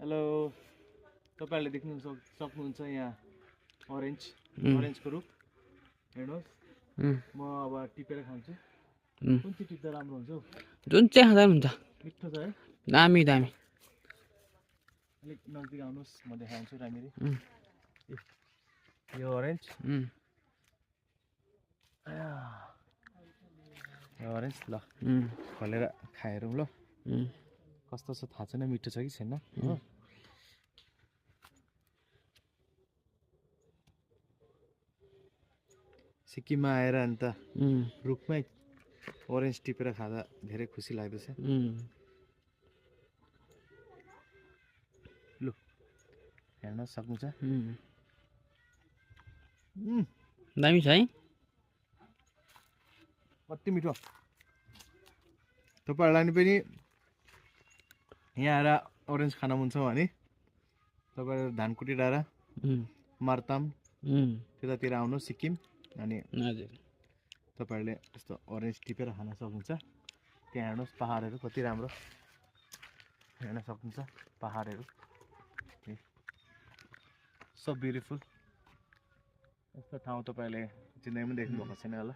hello तपाईहरुले देख्न सक्नुहुन्छ यहाँ अरेन्जको रुख हेर्नुहोस् म अब टिपेर खान्छु कुन चाहिँ टिप्दा राम्रो हुन्छ हौ जुन चाहिँ खाँदा हुन्छ मिठो छ है दामी दामी अलिक नजिक आउनुहोस् म देखाउँछु राम्ररी यो अरेन्ज यो अरेन्ज ल खोलेर खाएर ल कस्तो छ थाहा छैन मिठो छ कि छैन हो सिक्किममा आएर अन्त रुखमै ओरेन्ज टिपेर खाँदा धेरै खुसी लाग्दछ लु हेर्न सक्नुहुन्छ दामी छ है कति मिठो तपाईहरुलाई पनि यहाँ आएर ओरेन्ज खान मन छ भने तपाईहरु धानकुटी डाँडा मार्ताम त्यतातिर आउनु सिक्किम अनि हजुर तपाईहरुले यस्तो ओरेन्ज टिपेर खान सक्नुहुन्छ त्यहाँ हेर्नुहोस् पहाडहरु कति राम्रो हेर्न सक्नुहुन्छ पहाडहरु सो ब्युटिफुल यस्तो ठाउँ तपाईहरुले जिन्दगीमा देख्नु भएको छैन होला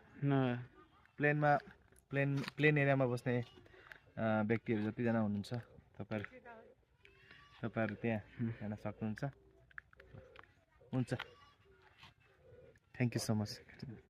प्लेन एरियामा बस्ने व्यक्तिहरु जतिजना हुनुहुन्छ तपाईहरु त्यहाँ हेर्न सक्नुहुन्छ हुन्छ थ्यांक यू सो मच